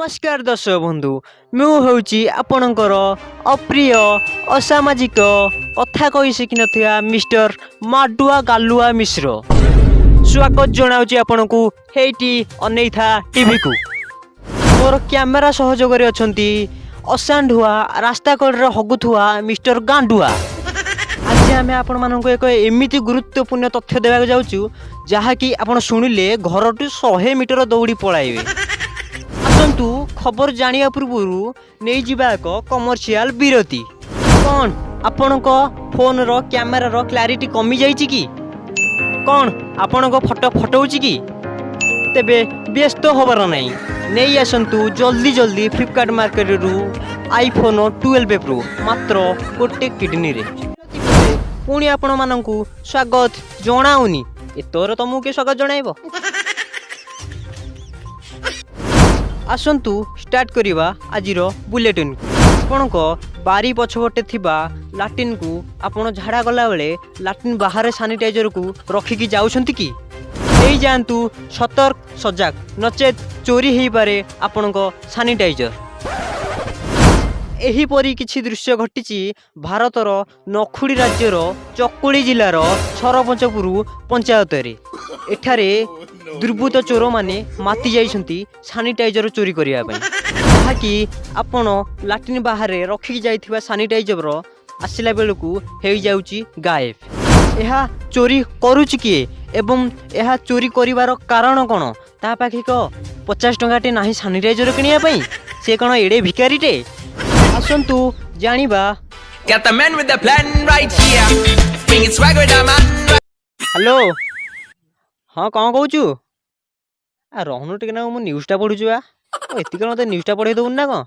ନମସ୍କାର ଦର୍ଶକ ବନ୍ଧୁ, ମୁଁ ହେଉଛି ଆପଣଙ୍କର ଅପ୍ରିୟ, ଅସାମାଜିକ, କଥା କହି ଶିଖିନଥିବା ମିଷ୍ଟର ମାଡୁଆ ଗାଲୁଆ ମିଶ୍ର। ସ୍ୱାଗତ ଜଣାଉଛି ଆପଣଙ୍କୁ ହେଇଟି ଅନେଇଥା ଟିଭିକୁ। ମୋର କ୍ୟାମେରା ସହଯୋଗରେ ଅଛନ୍ତି ଅସାଣ୍ଢୁଆ, ରାସ୍ତା କଡ଼ରେ ହଗୁଥିବା ମିଷ୍ଟର ଗାଣ୍ଡୁଆ। ଆଜି ଆମେ ଆପଣମାନଙ୍କୁ ଏକ ଏମିତି ଗୁରୁତ୍ୱପୂର୍ଣ୍ଣ ତଥ୍ୟ ଦେବାକୁ ଯାଉଛୁ, ଯାହାକି ଆପଣ ଶୁଣିଲେ ଘରଠୁ 100 ମିଟର ଦୌଡ଼ି ପଳାଇବେ। ଆସନ୍ତୁ, ଖବର ଜାଣିବା ପୂର୍ବରୁ ନେଇଯିବା ଏକ କମର୍ସିଆଲ ବିରତି। କ'ଣ ଆପଣଙ୍କ ଫୋନର କ୍ୟାମେରାର କ୍ଲାରିଟି କମିଯାଇଛି କି? କ'ଣ ଆପଣଙ୍କ ଫଟୋ ଫଟଉଛି କି? ତେବେ ବ୍ୟସ୍ତ ହେବାର ନାହିଁ, ନେଇ ଆସନ୍ତୁ ଜଲ୍ଦି ଜଲ୍ଦି ଫ୍ଲିପକାର୍ଟ ମାର୍କେଟରୁ ଆଇଫୋନ୍ 12 ପ୍ରୋ ମାତ୍ର ଗୋଟେ କିଡ଼ନୀରେ। ପୁଣି ଆପଣମାନଙ୍କୁ ସ୍ୱାଗତ ଜଣାଉନି ଏତୋର ତମକୁ କିଏ ସ୍ୱାଗତ ଜଣାଇବ? ଆସନ୍ତୁ ଷ୍ଟାର୍ଟ କରିବା ଆଜିର ବୁଲେଟିନ୍କୁ। ଆପଣଙ୍କ ବାରି ପଛପଟେ ଥିବା ଲାଟିନ୍କୁ ଆପଣ ଝାଡ଼ା ଗଲାବେଳେ ଲାଟିନ୍ ବାହାରେ ସାନିଟାଇଜରକୁ ରଖିକି ଯାଉଛନ୍ତି କି? ହେଇଯାଆନ୍ତୁ ସତର୍କ, ସଜାଗ, ନଚେତ୍ ଚୋରି ହେଇପାରେ ଆପଣଙ୍କ ସାନିଟାଇଜର। ଏହିପରି କିଛି ଦୃଶ୍ୟ ଘଟିଛି ଭାରତର ନଖୁଡ଼ି ରାଜ୍ୟର ଚକୁଳି ଜିଲ୍ଲାର ସରପଞ୍ଚପୁର ପଞ୍ଚାୟତରେ। ଏଠାରେ ଦୁର୍ବୃତ୍ତ ଚୋରମାନେ ମାତି ଯାଇଛନ୍ତି ସାନିଟାଇଜର ଚୋରି କରିବା ପାଇଁ, ଯାହାକି ଆପଣ ଲାଟିନ୍ ବାହାରେ ରଖିକି ଯାଇଥିବା ସାନିଟାଇଜର ଆସିଲା ବେଳକୁ ହେଇଯାଉଛି ଗାଏବ। ଏହା ଚୋରି କରୁଛି କିଏ ଏବଂ ଏହା ଚୋରି କରିବାର କାରଣ କ'ଣ? ତା ପାଖେ ଏକ 50 ଟଙ୍କାଟେ ନାହିଁ ସାନିଟାଇଜର କିଣିବା ପାଇଁ? ସେ କ'ଣ ଏଡ଼େ ଭିକାରୀଟେ? ଆସନ୍ତୁ ଜାଣିବା। Got the man with the plan right here. Bringing swag with the man. Hello, ହଁ, କ'ଣ କହୁଛୁ? ଆ ରହୁନୁ ଟିକେ ନା, ମୁଁ ନ୍ୟୁଜ୍ଟା ପଢ଼ୁଛି ବା। ଓ, ଏତିକି ମୋତେ ନ୍ୟୁଜ୍ଟା ପଢ଼େଇ ଦେବୁନି ନା କ'ଣ?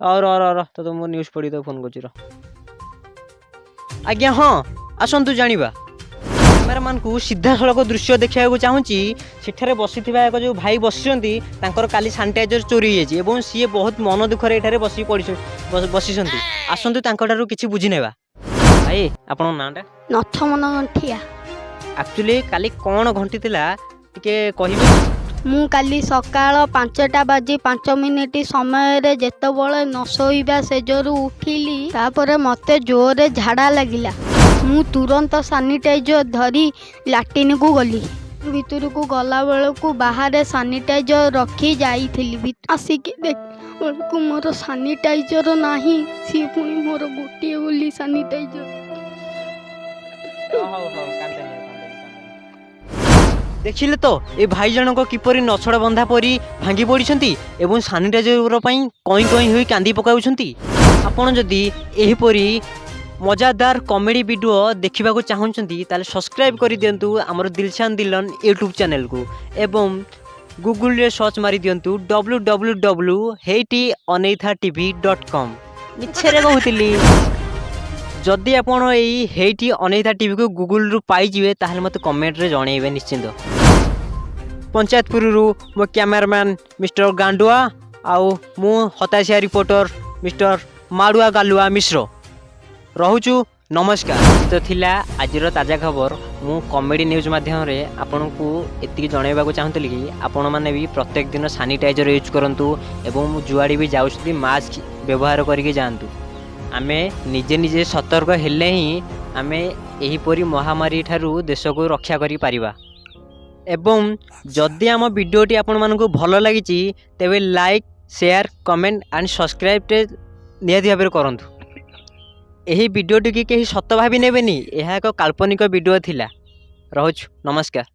ଆଉ ର ର ର, ତୋତେ ମୁଁ ନ୍ୟୁଜ୍ ପଢ଼ି ଦେବ ଫୋନ୍ କରୁଛି, ର। ଆଜ୍ଞା ହଁ, ଆସନ୍ତୁ ଜାଣିବା। କ୍ୟାମେରାମ୍ୟାନକୁ ସିଧାସଳଖ ଦୃଶ୍ୟ ଦେଖିବାକୁ ଚାହୁଁଛି। ସେଠାରେ ବସିଥିବା ଏକ ଯେଉଁ ଭାଇ ବସିଛନ୍ତି, ତାଙ୍କର କାଲି ସାନିଟାଇଜର ଚୋରି ହେଇଯାଇଛି ଏବଂ ସିଏ ବହୁତ ମନ ଦୁଃଖରେ ଏଠାରେ ବସି ପଡ଼ିଛନ୍ତି, ବସିଛନ୍ତି। ଆସନ୍ତୁ ତାଙ୍କଠାରୁ କିଛି ବୁଝି ନେବା। ଭାଇ, ଆପଣଙ୍କ ନାଁଟା? ନଥମନ ଗଣ୍ଠିଆ। ଆକ୍ଚୁଆଲି କାଲି କ'ଣ ଘଟିଥିଲା ଟିକେ କହିବେ? ମୁଁ କାଲି ସକାଳ 5ଟା ବାଜି 5 ମିନିଟ୍ ସମୟରେ ଯେତେବେଳେ ନ ଶୋଇବା ଶେଯରୁ ଉଠିଲି, ତାପରେ ମୋତେ ଜୋରରେ ଝାଡ଼ା ଲାଗିଲା। ମୁଁ ତୁରନ୍ତ ସାନିଟାଇଜର ଧରି ଲାଟିନକୁ ଗଲି। ଭିତରକୁ ଗଲାବେଳକୁ ବାହାରେ ସାନିଟାଇଜର ରଖି ଯାଇଥିଲି। ଆସିକି ଦେଖିଲା ବେଳକୁ ମୋର ସାନିଟାଇଜର ନାହିଁ। ସିଏ ପୁଣି ମୋର ଗୋଟିଏ ବୋଲି ସାନିଟାଇଜର। ହଉ ହଉ, କାନ୍ଦନି, କାନ୍ଦନି। ଦେଖିଲେ ତ, ଏ ଭାଇ ଜଣକ କିପରି ନଛଡ଼ ବନ୍ଧା ପରି ଭାଙ୍ଗି ପଡ଼ିଛନ୍ତି ଏବଂ ସାନିଟାଇଜର ପାଇଁ କଇଁ କଇଁ ହୋଇ କାନ୍ଦି ପକାଉଛନ୍ତି। ଆପଣ ଯଦି ଏହିପରି ମଜାଦାର କମେଡ଼ି ଭିଡ଼ିଓ ଦେଖିବାକୁ ଚାହୁଁଛନ୍ତି, ତାହେଲେ ସବସ୍କ୍ରାଇବ୍ କରିଦିଅନ୍ତୁ ଆମର ଦିଲଶାନ ଦିଲନ ୟୁଟ୍ୟୁବ୍ ଚ୍ୟାନେଲକୁ ଏବଂ ଗୁଗୁଲରେ ସର୍ଚ୍ଚ ମାରି ଦିଅନ୍ତୁ www ହେଇଟି ଅନେଇଥା TV.com। ମିଛରେ କହୁଥିଲି। ଯଦି ଆପଣ ଏଇ ହେଇଟି ଅନେଇଥା ଟିଭିକୁ ଗୁଗୁଲରୁ ପାଇଯିବେ, ତାହେଲେ ମୋତେ କମେଣ୍ଟରେ ଜଣାଇବେ ନିଶ୍ଚିନ୍ତ। ପଞ୍ଚାୟତପୁରରୁ ମୋ କ୍ୟାମେରାମ୍ୟାନ୍ ମିଷ୍ଟର ଗାଣ୍ଡୁଆ ଆଉ ମୁଁ ହତାଶିଆ ରିପୋର୍ଟର ମିଷ୍ଟର ମାଡ଼ୁଆ ଗାଲୁଆ ମିଶ୍ର ରହୁଛୁ। ନମସ୍କାର। ତ ଥିଲା ଆଜିର ତାଜା ଖବର। ମୁଁ କମେଡ଼ି ନ୍ୟୁଜ୍ ମାଧ୍ୟମରେ ଆପଣଙ୍କୁ ଏତିକି ଜଣାଇବାକୁ ଚାହୁଁଥିଲି କି ଆପଣମାନେ ବି ପ୍ରତ୍ୟେକ ଦିନ ସାନିଟାଇଜର ୟୁଜ୍ କରନ୍ତୁ ଏବଂ ଯୁଆଡ଼େ ବି ଯାଉଛନ୍ତି, ମାସ୍କ ବ୍ୟବହାର କରିକି ଯାଆନ୍ତୁ। ଆମେ ନିଜେ ନିଜେ ସତର୍କ ହେଲେ ହିଁ ଆମେ ଏହିପରି ମହାମାରୀ ଠାରୁ ଦେଶକୁ ରକ୍ଷା କରିପାରିବା। ଏବଂ ଯଦି ଆମ ଭିଡ଼ିଓଟି ଆପଣମାନଙ୍କୁ ଭଲ ଲାଗିଛି, ତେବେ ଲାଇକ୍, ସେୟାର, କମେଣ୍ଟ ଆଣ୍ଡ ସବସ୍କ୍ରାଇବ୍ଟେ ନିହାତି ଭାବରେ କରନ୍ତୁ। ଏହି ଭିଡ଼ିଓଟିକି କେହି ସତ ଭାବି ନେବେନି, ଏହା ଏକ କାଳ୍ପନିକ ଭିଡ଼ିଓ ଥିଲା। ରହୁଛୁ, ନମସ୍କାର।